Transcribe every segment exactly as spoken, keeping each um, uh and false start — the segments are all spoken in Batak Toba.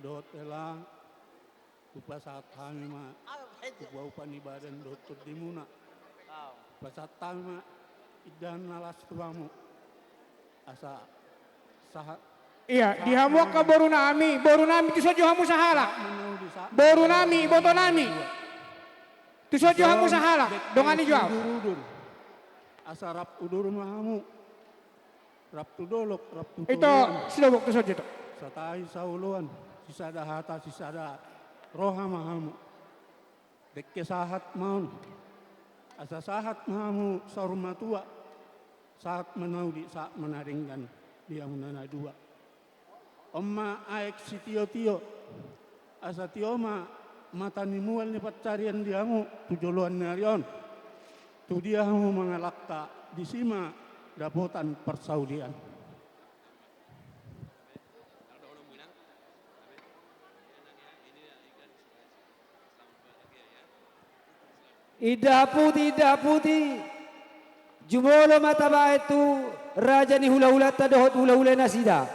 Dohot hela, hupasahat hami ma upa-upa ni badan dohot tondimuna. Hupasahat hami ma indahan na las tu hamu. Asa sahat. Ia, di hamu angka boru nami, boru nami, tu son jo hamu sahala. Boru nami, iboto nami. Tu son jo hamu sahala, dongani jo au. Asa rap udur ma hamu. Rap tu dolok, rap tu toruan. Ito, sidobok tu son jo ito. Satahi saoloan, sisada hata, sisada roha ma hamu. Dengke sahat ma on. Asa sahat ma hamu saur matua. Sahat manauli, sahat manadenggan di hamuna na dua. On ma aek sitiotio. Asa tio ma mata ni mual ni pansarian di hamu tu joloan ni ari on. Tu dia hamu mangalangka, disi ma dapotan parsaulian. Indahan puti, indahan puti. Jumolo ma tabahen tu raja ni hulahulanta dohot hulahula nasida.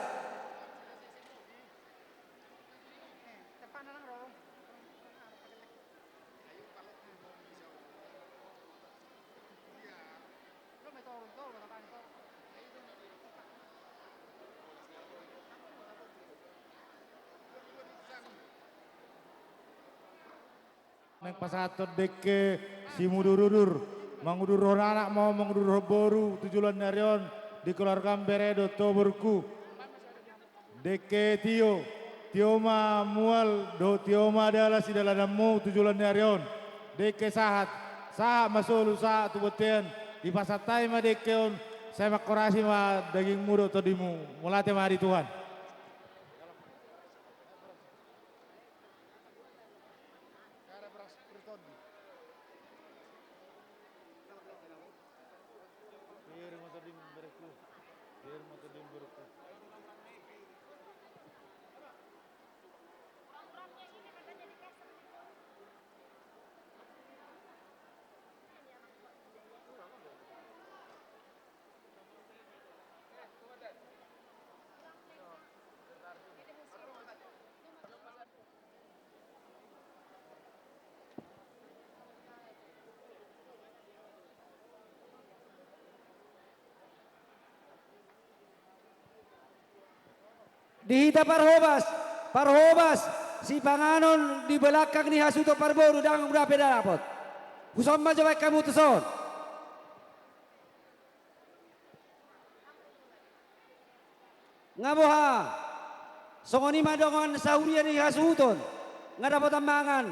Naeng pasahathon dengke simudurudur. Mangudurhon anak ma on, mangudurhon boru tu joloan ni ari on di keluargam, bere dohot ho borungku. Dengke tio, tio ma mual dohot tio ma dalan sidalananmu tu joloan ni ari on. Dengke sahat, sahat ma solu, sahat tu bontean. Dipasahat hami ma dengke on, sai manghorasi ma dagingmu dohot tondimu. Mauliate ma di Tuhan. Di hita parhobas, parhobas, sipanganon di belakang ni hasuhuton parboru, ndang dope dapot. Tuson ma jo baen hamu tuson. Nga boha, songon i ma dongan sahuria ni hasuhuton, nga dapotan mangan.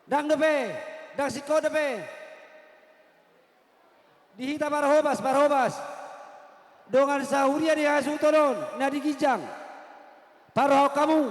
Ndang dope, ndang singkop dope. Di hita parhobas, parhobas. Dongan sahuria ni hasuhuton on, na di ginjang. Parrohahon hamu,